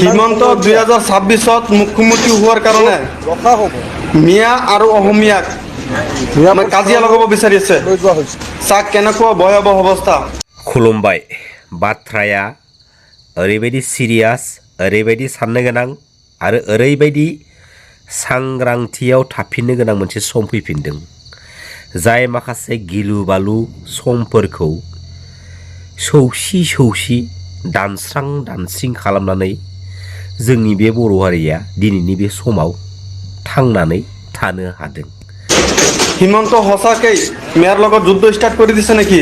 হিমন্ত 2026 মুখ্যমন্ত্ৰী হোৱাৰ কাৰণে ৰখা হ'ব মিয়া আৰু অসমীয়াক কাজিয়া লগাব বিচাৰিছে লৈ যোৱা হৈছে চাক কেনেকুৱা ভয়াবহ অৱস্থা खुलुमबाय बाथ्राया ओरैबायदि सिरियास ओरैबायदि साननो गोनां आरो ओरैबायदि सांग्रांथियाव थाफिननो गोनां मोनसे सम फैफिनदों जाय माखासे गिलु बालु समफोरखौ सौसि दानस्रां दानस्रिं खालामनानै जोंनि बे बर' हारिया दिनैनि बे समाव थांनानै थानो हादों। হিমন্ত সঁচাকৈ মেয়াৰ লগত যুদ্ধ ষ্টাৰ্ট কৰি দিছে নেকি?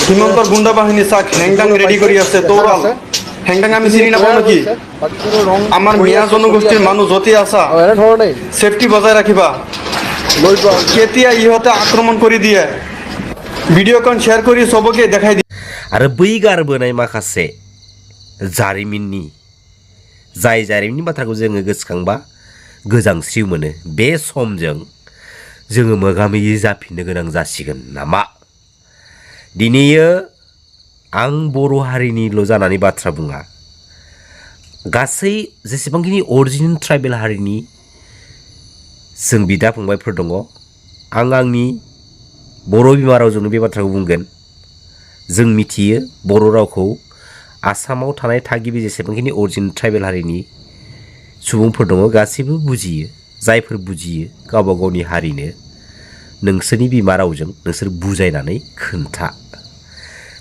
হিমন্তৰ গুণ্ডা বাহিনী চাক হেংদাং ৰেডি কৰি আছে তৌৰাল হেংদাং আমি চিনি নাপাওঁ নেকি? আমাৰ মিয়া জনগোষ্ঠীৰ মানুহ য'তে আছা এনেধৰণেই ছেফটি বজাই ৰাখিবা লৈ যোৱা কেতিয়া ইহঁতে আক্ৰমণ কৰি দিয়ে ভিডিঅ'খন শ্বেয়াৰ কৰি চবকে দেখাই দিয়ে आरो बै गारबोनाय माखासे जारिमिननि जाय जारिमिननि बाथ्राखौ जोङो गोसोखांबा गोजांस्रिव मोनो बे समजों जोङो मोगा-मोगि जाफिननो गोनां जासिगोन नामा? दिनैयो आं बर' हारिनिल' जानानै बाथ्रा बुङा गासै जेसेबांखिनि अरिजिनेल ट्राइबेल हारिनि जों बिदा फंबायफोर दङ आं आंनि बर' बिमा रावजोंनो बे बाथ्राखौ बुंगोन जों मिथियो बर' रावखौ आसामाव थानाय थागिबि जेसेबांखिनि अरिजिनेल ट्राइबेल हारिनि सुबुंफोर दङ गासैबो बुजियो जायफोर बुजियो गावबा गावनि हारिनो नोंसोरनि बिमा रावजों नोंसोर बुजायनानै खोन्था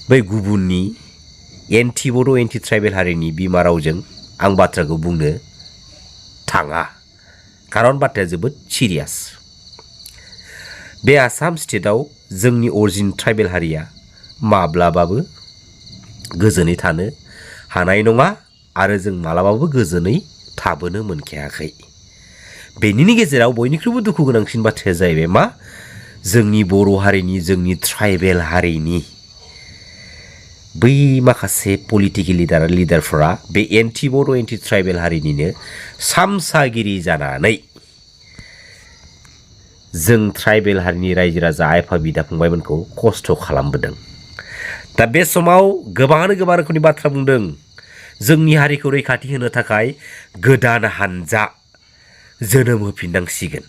बै गुबुननि एन्टि बर' एन्टि ट्राइबेल हारिनि बिमा रावजों आं बाथ्राखौ बुंनो थाङा खारन बाथ्राया जोबोद सिरियास बे आसाम स्टेटआव जोंनि अरिजिनेल ट्राइबेल हारिया माब्लाबाबो गोजोनै थानो हानाय नङा आरो जों मालाबाबो गोजोनै थाबोनो मोनखायाखै बेनिनि गेजेराव बयनिख्रुइबो दुखु गोनांसिन बाथ्राया जाहैबाय मा जोंनि बर' हारिनि जोंनि ट्राइबेल हारिनि बै माखासे पलिटिकेल लिडारफोरा बे एन्टि बर' एन्टि ट्राइबेल हारिनिनो सामसागिरि जानानै जों ट्राइबेल हारिनि रायजो राजा आइ आफा बिदा फंबायमोनखौ खस्थ' खालामबोदों दा बे समाव गोबाङानो गोबां रोखोमनि बाथ्रा बुंदों जोंनि हारिखौ रैखाथि होनो थाखाय गोदान हानजा जोनोम होफिननांसिगोन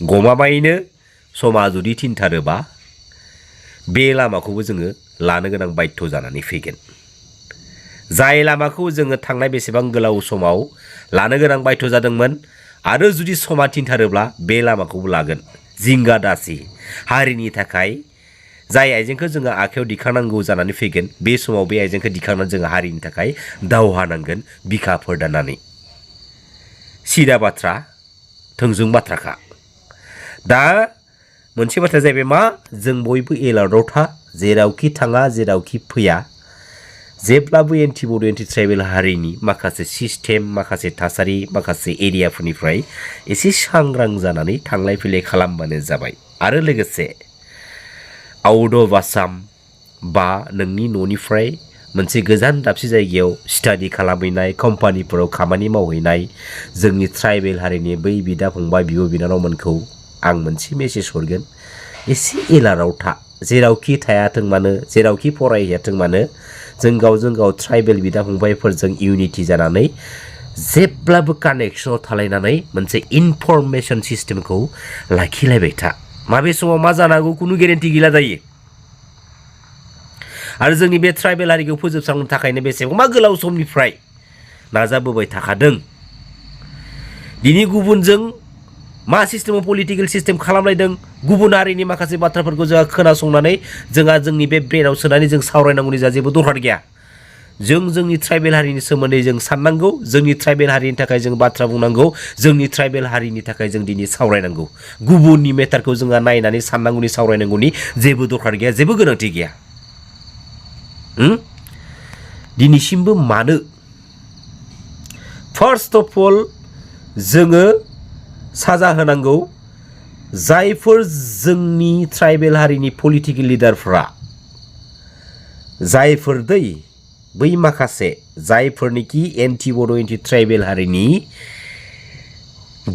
गमामायैनो समा जुदि थिनथारोबा बे लामाखौबो जोङो लानो गोनां बाध्य जानानै फैगोन जाय लामाखौ जोङो थांनाय बेसेबां गोलाव समाव लानो गोनां बाध्य जादोंमोन आरो जुदि समा थिनथारोब्ला बे लामाखौबो लागोन जिंगा दासि हारिनि थाखाय जाय आइजेंखौ जोङो आखायाव दिखांनांगौ जानानै फैगोन बे समाव बे आइजेंखौ दिखांनानै जोङो हारिनि थाखाय दावहा नांगोन बिखा फोरदाननानै सिदा बाथ्रा थोंजों बाथ्राखा दा मोनसे बाथ्राया जाहैबाय मा जों बयबो एलार्टआव था जेरावखि थाङा जेरावखि फैया जेब्लाबो एन्टि बर' एन्टि ट्राइबेल हारिनि माखासे सिस्टेम माखासे थासारि माखासे एरियाफोरनिफ्राय एसे सांग्रां जानानै थांलाय फैलाय खालामबानो जाबाय आरो लोगोसे आउट अफ आसाम बा नोंनि न'निफ्राय मोनसे गोजान दाबसे जायगायाव स्टाडि खालामहैनाय कम्पानिफोराव खामानि मावहैनाय जोंनि ट्राइबेल हारिनि बै बिदा फंबाय बिब' बिनानावमोनखौ आं मोनसे मेसेज हरगोन एसे एलार्टआव था जेरावखि थायाथों मानो जेरावखि फरायहैयाथों मानो जों गावजों गाव ट्राइबेल बिदा फंबायफोरजों इउनिटि जानानै जेब्लाबो कानेक्सनाव थालायनानै मोनसे इनफरमेसन सिस्टेमखौ लाखिलायबाय था माबे समाव मा जानांगौ खुनु गेरेन्टि गैला जायो आरो जोंनि बे ट्राइबेल हारिखौ फोजोबस्रांनो थाखायनो बेसेबांबा गोलाव समनिफ्राय नाजाबोबाय थाखादों दिनै गुबुनजों मा सिस्टेमाव पलिटिकेल सिस्टेम खालामलायदों गुबुन हारिनि माखासे बाथ्राफोरखौ जोंहा खोनासंनानै जोंहा जोंनि बे ब्रेनाव सोनानै जों सावरायनांगौनि जा जेबो दरखार गैया जों जोंनि ट्राइबेल हारिनि सोमोन्दै जों साननांगौ जोंनि ट्राइबेल हारिनि थाखाय जों बाथ्रा बुंनांगौ जोंनि ट्राइबेल हारिनि थाखाय जों दिनै सावरायनांगौ गुबुननि मेटारखौ जोंहा नायनानै साननांगौनि सावरायनांगौनि जेबो दरखार गैया जेबो गोनांथि गैया दिनैसिमबो मानो फार्स्ट अफ अल जोङो साजा होनांगौ जायफोर जोंनि ट्राइबेल हारिनि पलिटिकेल लिडारफ्रा जायफोर बै माखासे जायफोरनिखि एन्टि बर' एन्टि ट्राइबेल हारिनि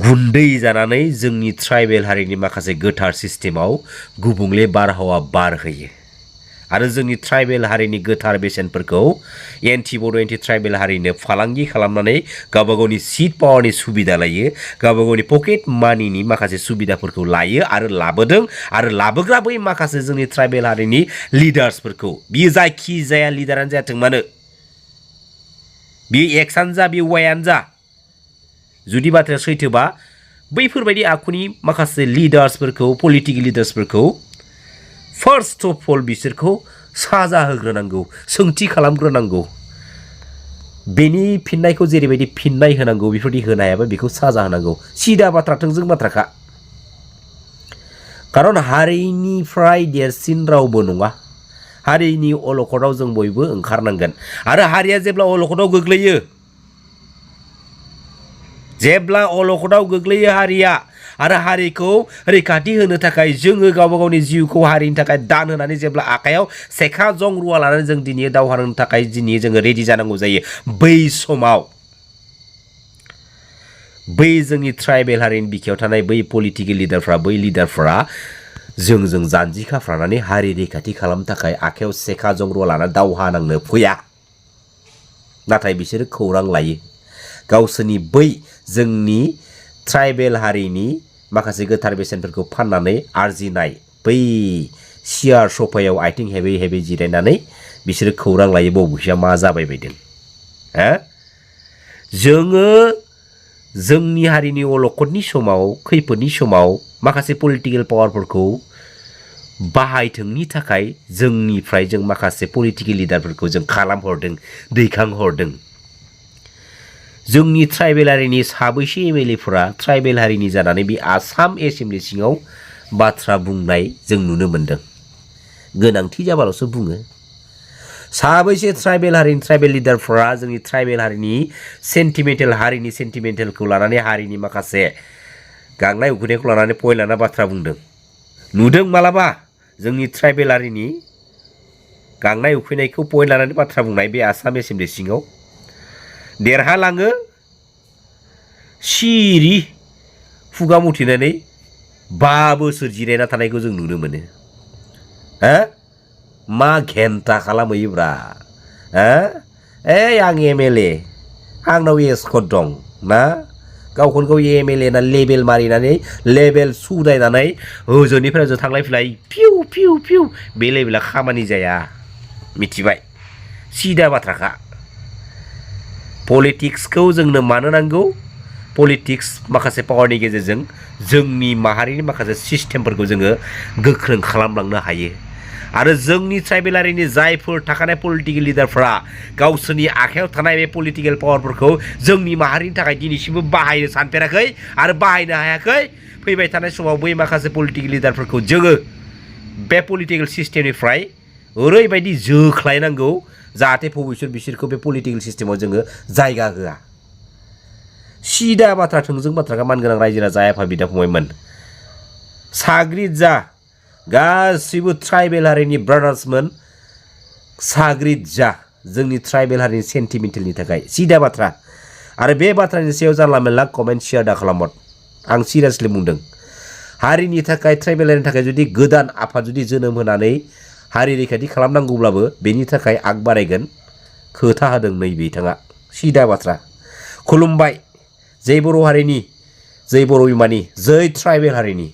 गुन्दै जानानै जोंनि ट्राइबेल हारिनि माखासे गोथार सिस्टेमाव गुबुंले बारहावा बारहोयो आरो जोंनि ट्राइबेल हारिनि गोथार बेसेनफोरखौ एन्टि बड' एन्टि ट्राइबेल हारिनो फालांगि खालामनानै गावबा गावनि सिट पावारनि सुबिदा लायो, गावबा गावनि पकेट मानिनि माखासे सुबिदाफोरखौ लायो आरो लाबोदों आरो लाबोग्रा बै माखासे जोंनि ट्राइबेल हारिनि लिडार्सफोरखौ बियो जायखि जाया लिडारानो जाथों मानो, बियो एक्सआनो जा बियो वाइआनो जा, जुदि बाथ्राया सैथोबा बैफोरबायदि आखुनि माखासे लिडार्सफोरखौ पलिटिकेल लिडार्सफोरखौ फार्स्ट अफ अल बिसोरखौ साजा होग्रोनांगौ, सोंथि खालामग्रोनांगौ, बेनि फिननायखौ जेरैबायदि फिननाय होनांगौ बेफोरबायदि होनो हायाबा बेखौ साजा होनांगौ। सिदा बाथ्रा थोंजों बाथ्राखा। खारन हारिनिफ्राय देरसिन रावबो नङा। हारिनि अलखदाव जों बयबो ओंखारनांगोन आरो हारिया जेब्ला अलखदाव गोग्लैयो, जेब्ला अलखदाव गोग्लैयो हारिया आरो हारिखौ रैखाथि होनो थाखाय जोङो गावबा गावनि जिउखौ हारिनि थाखाय दान होनानै जेब्ला आखायाव सेखा जं रुवा लानानै जों दिनै दावहा नांनो थाखाय दिनै जोङो रेडि जानांगौ जायो, बै समाव बै जोंनि ट्राइबेल हारिनि बिखायाव थानाय बै पलिटिकेल लिडारफ्रा, बै लिडारफ्रा जोंजों जानजि खाफ्रानानै हारि रैखाथि खालामनो थाखाय आखायाव सेखा जं रुवा लानानै दावहा नांनो फैया, नाथाय बिसोरो खौरां लायो। गावसोरनि बै जोंनि ट्राइबेल हारिनि माखासे गोथार बेसेनफोरखौ फाननानै आरजिनाय बै सियार सफायाव आथिं हेबै हेबै जिरायनानै बिसोरो खौरां लायो बबेया मा जाबाय बायदों। जोङो जोंनि हारिनि अलखदनि समाव, खैफोदनि समाव माखासे पलिटिकेल पावारफोरखौ बाहायथोंनि थाखाय जोंनिफ्राय जों माखासे पलिटिकेल लिडारफोरखौ जों खालामहरदों, दैखांहरदों। जोंनि ट्राइबेल हारिनि साबैसे एमएलएफोरा ट्राइबेल हारिनि जानानै बे आसाम एसेम्बलि सिङाव बाथ्रा बुंनाय जों नुनो मोन्दों। गोनांथि जाबाल'सो बुङो। साबैसे ट्राइबेल हारिनि ट्राइबेल लिडारफोरा जोंनि ट्राइबेल हारिनि सेन्टिमेन्टेल, हारिनि सेन्टिमेन्टेलखौ लानानै, हारिनि माखासे गांनाय उखैनायखौ लानानै पइन्ट लाना बाथ्रा बुंदों। नुदों मालाबा जोंनि ट्राइबेल हारिनि गांनाय उखैनायखौ पइन्ट लानानै बाथ्रा बुंनाय बे आसाम एसेम्बलि सिङाव देरहालाङो, सिरि खुगा मुथेनानै 5 बोसोर जिरायना थानायखौ जों नुनो मोनो। मा घेन्टा खालामहैयोब्रा? आं एमएलए, आंनाव एस्कट दं ना, गावखौनो गाव एमएलए ना लेबेल मारिनानै, लेबेल सुदायनानै ओजोंनिफ्राय ओजों थांलाय फैलाय फिउ फिउ फिउ, बे लेबेला खामानि जाया, मिथिबाय? सिदा बाथ्राखा। पलिटिक्सखौ जोंनो मानो नांगौ? पलिटिक्स माखासे पावारनि गेजेरजों जोंनि माहारिनि माखासे सिस्टेमफोरखौ जोङो गोख्रों खालामलांनो हायो आरो जोंनि ट्राइबेल हारिनि जायफोर थाखानाय पलिटिकेल लिडारफ्रा गावसोरनि आखायाव थानाय बे पलिटिकेल पावारफोरखौ जोंनि माहारिनि थाखाय दिनैसिमबो बाहायनो सानफेराखै आरो बाहायनो हायाखै। फैबाय थानाय समाव बै माखासे पलिटिकेल लिडारफोरखौ जोङो बे पलिटिकेल सिस्टेमनिफ्राय ओरैबायदि जोख्लायनांगौ जाहाथे भबिष्यत बिसोरखौ बे पलिटिकेल सिस्टेमाव जोङो जायगा होआ। सिदा बाथ्रा, थोंजों बाथ्राखा मानगोनां रायजो राजा आफा बिदा फंबायमोन। साग्रिद जा, गासिबो ट्राइबेल हारिनि ब्रादार्समोन, साग्रिद जा जोंनि ट्राइबेल हारिनि सेन्टिमेन्टेलनि थाखाय। सिदा बाथ्रा। आरो बे बाथ्रानि सायाव जानला मेनला कमेन्ट शेयार दा खालामहर। आं सिरियासलि बुंदों। हारिनि थाखाय, ट्राइबेल हारिनि थाखाय जुदि गोदान आफाद जुदि जोनोम होनानै हारि रैखाथि खालामनांगौब्लाबो बेनि थाखाय आग बारायगोन खोथा होदों नै बिथाङा। सिदा बाथ्रा। खुलुमबाय। जै बर' हारिनि, जै बर' बिमानि, जै ट्राइबेल हारिनि।